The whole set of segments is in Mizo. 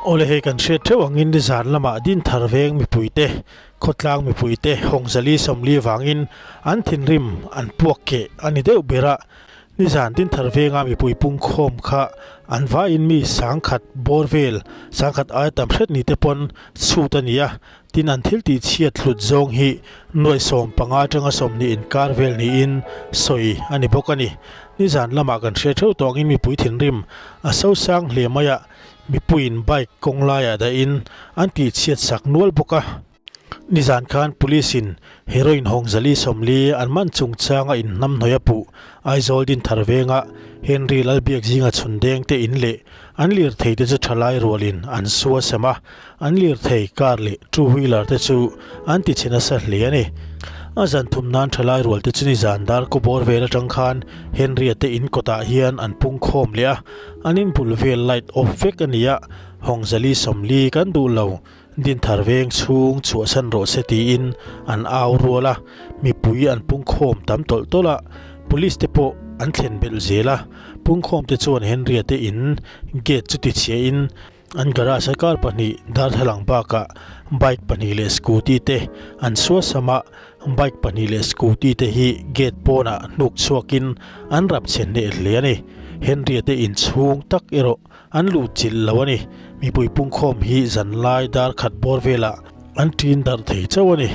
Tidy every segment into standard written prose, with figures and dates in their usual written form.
Awle hei kan hriat theuh angin nizan lamah Dinthar veng mipuite, khawtlang mipuite Hawngzali 40 vangin an thinrim an puak keh a ni deuh ber a. Nizan Dinthar venga mipui pungkhawm kha an vaiin mi sangkhat bawr vel, sangkhat aia tam hret ni te pawn chhut a ni a. Tin an thil tih chhiat hlut zawng hi nuaih 15 atanga 20 inkar vel niin sawi a ni bawk a ni. Nizan lamah kan hriat theuh tawh angin mipui thinrim a sosang hle mai a, mipuiin bike kawng laiah dahin an tih chhiat sak nual bawk a. Nizan khan Police in heroin hawng 440 an man chungchanga inhnamhnawih a puh Aizawl Dinthar venga Henry Lalbiakzinga chhundeng te in leh an lirthei te chu thalai rualin an sua sem a, an lirthei car leh two wheeler te chu an ti chhe nasa hle a ni. A zan thum nan thalai rual te chu nizan dar kaw bawr vel atang khan Henry-a te in kawtah hian an pung khawm leh a, an in bul vel light off vek a ni a, hawng 440 kan duh lo. Dinthar veng chhung chhuahsan rawh se tiin an au rual a, mipui an pungkhawm tam tawlh tawlh a, police te pawh an thlen belh zel a, pungkhawm te chuan Henry-a te in gate chu tichhiahin an garage a car pahnih darthlalang bakah bike pahnih leh scooty te an suasam a, bike pahnih leh scooty te hi gate pawnah hnuk chhuakin an rap chhe hneh hle a ni. Henry-a te in chhung tak erawh An luh chilh lo a ni. Mipui pungkhawm hi zanlai dar khat bawr velah an ṭin darh thei chauh a ni.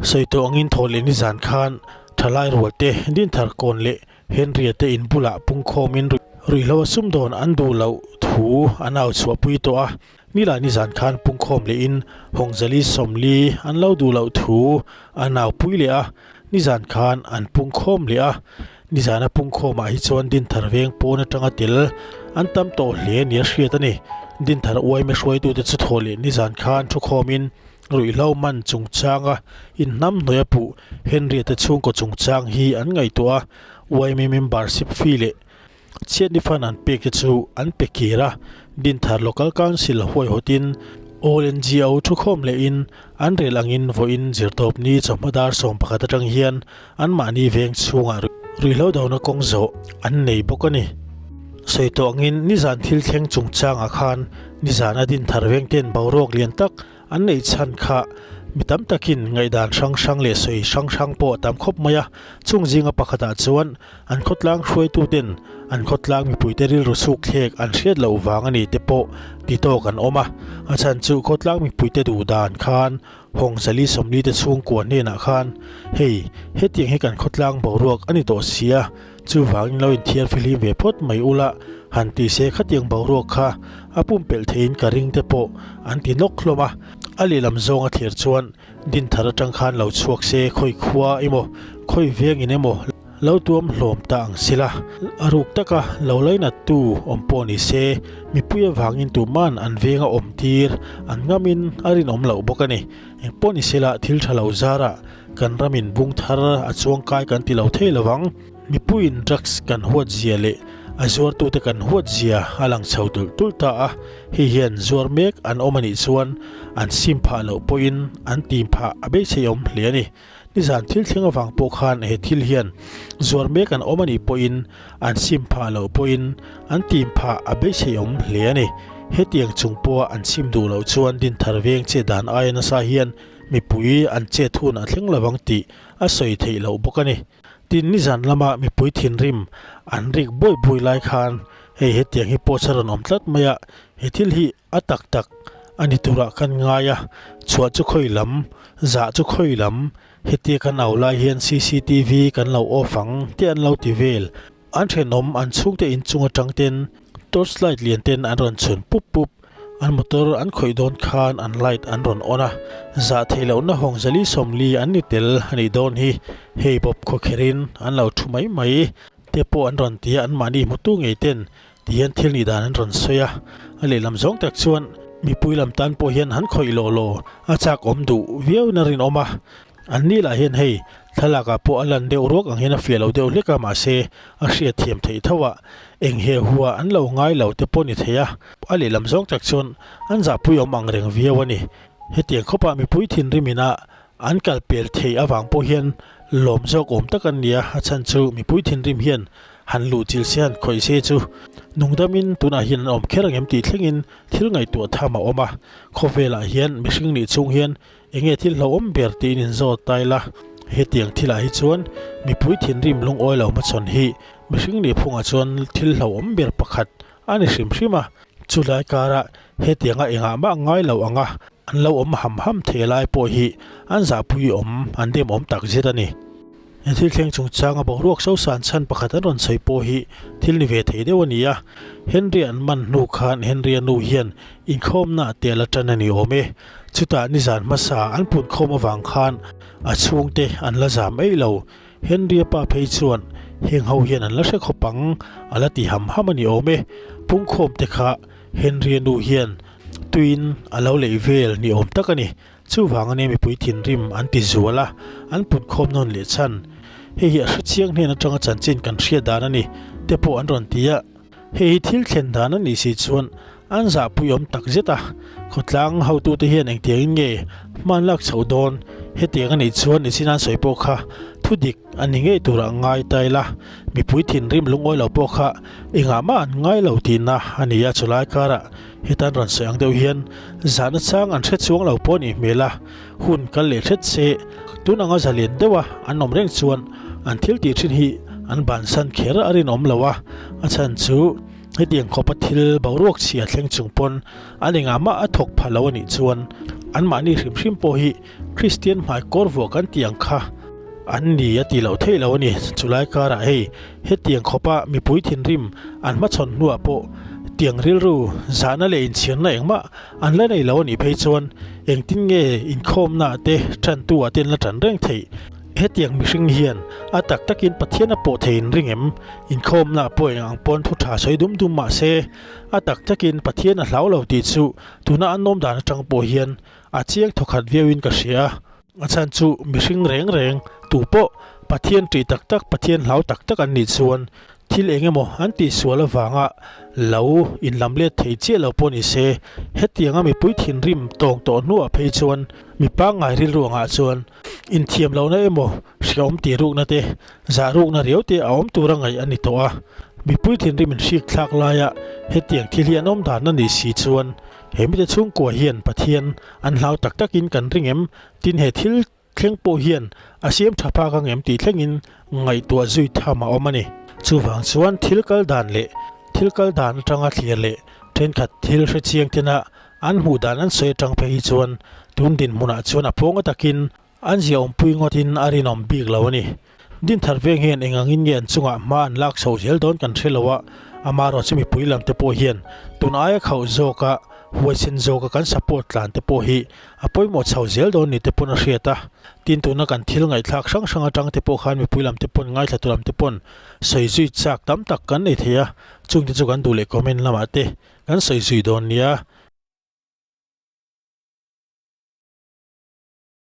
Sawi tawh angin thaw leh nizan khan thalai rual te Dinthar Kawn leh Henry-a te in bulah pungkhawmin ruihhlo a sumdawn an duh loh thu an au chhuahpui tawh a. Nilai nizan khan pungkhawm lehin Hawngzali 40 an lo duh loh thu an au pui leh a, nizan khan an pungkhawm leh a. Nizana pungkhawmah hi chuan Dinthar veng pawn atanga tel an tam tawh hle nia hriat a ni. Dinthar uaime hruaitute chu thaw leh nizan khan thukhawmin ruihhlo man chungchanga inhnamhnawih a puh Henry-a te chhungkaw chungchang hi an ngaihtuah a, uaime membership fee leh chhiatni fund an pek te chu an pe kir a. Dinthar Local Council huaihawtin All NGO thukhawm lehin an rel angin vawiin zirtawpni chawhma dar 11 atang hian Anmahni veng chhungah ruihhlo dona kawng zawh an nei bawk a ni. Sawi tawh angin nizan thil thleng chungchangah khan nizan a din thar veng ten boruak lian tak an neih chhan kha mi tam takin ngaihdan hrang hrang leh sawi hrang hrang pawh a tam khawp mai a. Chung zinga pakhatah chuan an khawtlang hruaitu ten an khawtlang mipuite rilru suk thlek an hriat loh vang a ni te pawh ti tawk an awm a. A chhan chu khawtlang mipuite duh dan khan Hawng 440 te chhungkua hnenah khan, Hei, hetiang hi kan khawtlang boruak a ni tawh sia, chuvangin lo inthiar fihlim ve phawt mai ula, han ti se khatiang boruak kha a pumpelh theiin ka ring te pawh an ti nawk hlawm a. A lehlam zawng a thlir chuan Dinthar atang khan lo chhuak se khawi khua emaw, khawi vengin emaw. Lo tuam hlawm ta ang sila, a ruk taka lo lainattu awm pawh ni se, mipui avangin tuman an venga awm tir an ngamin a rinawm loh bawk a ni. Engpawh ni sela thil tha lo zarah kan ramin bung thar a chuangkai kan ti lo thei lovang. Mipuiin drugs kan huat zia leh a zuartute kan huat zia a lang chho tulh tulh ta a, hei hian zuar mek an awm a nih chuan an sim phah loh pawhin an tim phah a beiseiawm hle a ni. Nizan thil thleng avang pawh khan he thil hian zuar mek an awm a nih pawhin an sim phah loh pawhin an tim phah a beiseiawm hle a ni. Hetiang chung pawha an sim duh loh chuan Dinthar veng che dan aia nasa hian mipui an chet hun a thleng lovang tih a sawi theih loh bawk a ni. Tin, nizan lama mipui thinrim an rik buai buai lai khan hei hetiang hi pawh a rawn awm tlat mai a, he thil hi a tak tak a ni turah kan ngai a, chhuah chu khawi lam, zah chu khawi lam, hetia kan au lai hian cctv kan lo off ang tih an lo ti vel. An thenawm an chhungte inchung atang ten torch light lian ten an rawn chhun pup pup. An motor an khawih dawn khan an light an rawn on a, zah theih lohna hawng zali 40 an ni tel a nih dawn hi. Hei bawp khawkherhin an lo thu mai mai te pawh an rawn ti a, anmahni hmutu ngei ten ti hian thil nih dan an rawn sawi a. A lehlam zawng tak chuan mipui lam tan pawh hian han khawih lawh law a chak awm duh viau in a rinawm a. An ni lah hian hei thlalak ah pawh a lan deuh ruak ang hian a fiah lo deuh hlek a mahse a hriat thiam theih tho a, eng he hua an lo ngai lo te pawh ni thei a, a lehlam zawng tak chuan an zahpui awm ang reng viau a ni. Hetiang khawpah mipui thinrim ina an kal pel theih avang pawh hian lawm zawk awm tak an ni a, a chhan chu mipui thinrim hian han luh chilh se han khawih se chu nungdamin tunah hian an awm kher ang em tih thlengin thil ngaihtuah tham a awm a, khawvelah hian mihring nih chhung hian Enge thil hlauhawm ber tiin inzawt ta ila, hetiang thilah hi chuan mipui thinrim lungawi lo hmachhawn hi mihring nih phungah chuan thil hlauhawm ber pakhat a ni hrim hrim a. Chulai karah hetianga engah mah ngai lo anga an lo awm ham ham thei lai pawh hi an zahpui awm an demawm takzet a ni. He thil thleng chungchanga boruak sosan chhan pakhat an rawn sawi pawh hi thil ni ve thei deuh a ni a, Henry an man hnu khan Henry-a nu hian inkhawmna a tel a tan a ni awm e. Chutah nizan hmasa an punkhawm avang khan a chhungte an la zam eih lo. Henry-a pa phei chuan heng ho hian an la hre khawp ang a la ti ham ham a ni awm e. Pungkhawmte kha Henry-a nu hian tuiin a lo leih vel ni awm tak a ni. Chuvang ania mipui thinrim an ti zual a, an punkhawm nawn leh chhan. Hei hi a hre chiang hnen atanga chanchin kan hriat dan a ni te pawh an rawn ti a. Hei hi thil thlen dan a nih si chuan an zahpui awm tak zet a, khawtlang hotute hian engtiangin nge hman lak chhoh dawn? Hetiang a nih chuan nichin an sawi pawh kha thu dik a ni ngei turah ngai ta ila, mipui thinrim lungawi lo pawh kha engah mah an ngai lo tihna a ni a, chulai karah Hetan rawn sawi ang deuh hian zahna chang an hre chuang lo pawh a nih hmel a, hun kal leh hret se tun anga zalian deuha an awm reng chuan an thil tih thin hi an bansan kher a rinawm lo a, a chhan chu hetiang khawpa thil boruak chhia thleng chung pawn an engah mah a thawk pha lo a nih chuan anmahni hrim hrim pawh hi Kristian hmai kawr vuah kan tih ang kha an ni a tih loh theih lo a ni. Chulai karah hei hetiang khawpa mipui thinrim an hmachhawn hnuah pawh tiang rilru zahna leh inchhirna engmah an la nei lo a nih phei chuan engtin nge inkhawmna te tantu ah te an la tan reng theih? Hetiang mihring hian a tak takin Pathian a pawh thei in ring em? Inkhawmna pawh eng ang pawn thu tha sawi dum dum mah se a tak takin Pathian a hlau lo tih chu tuna an awm dan atang pawh hian A chiang thawkhat viauin ka hria. A chhan chu mihring reng reng tu pawh Pathian ṭih tak tak, Pathian hlau tak tak an nih chuan thil eng emaw an tihsual avanga lo inlam let thei chiah lo pawh ni se, hetianga mipui thinrim tawng tawh hnuah phei chuan mi pangngai rilru angah chuan inthiam lohna emaw hriaawm tih rukna te, zah rukna riau te a awm tura ngaih a ni tawh a. Mipui thinrim inhrik thlak laia hetiang thil hi an awm dan a nih si chuan He mite chhungkua hian Pathian an hlau tak takin kan ring em? Tin he thil thleng pawh hian a siam tha phak ang em tih thlengin ngaihtuah zui tham a awm a ni. Chuvang chuan thil kal dan leh thil kal dan atanga thlir leh thenkhat thil hre chiang tena an hmuh dan an sawi atang phei hi chuan tun dinhmunah chuan a pawnga takin An zia awmpui ngawtin a rinawm bik lo a ni. Dinthar veng hian eng angin nge an chungah hma an lak chho zel dawn kan hre lo a, amaherawhchu mipui lam te pawh hian tun aia khauh zawka Huaisen zawka kan support tlan te pawh hi a pawimawh chho zel dawn ni te pawn a hriat a. Tin, tuna kan thil ngaihthlak hrang hrang atang te pawh khan mipui lam te pawn, ngaithlatu lam te pawn sawi zui chak tam tak kan nei thei a, chungte chu kan duh leh comment lamah te kan sawi zui dawn nia.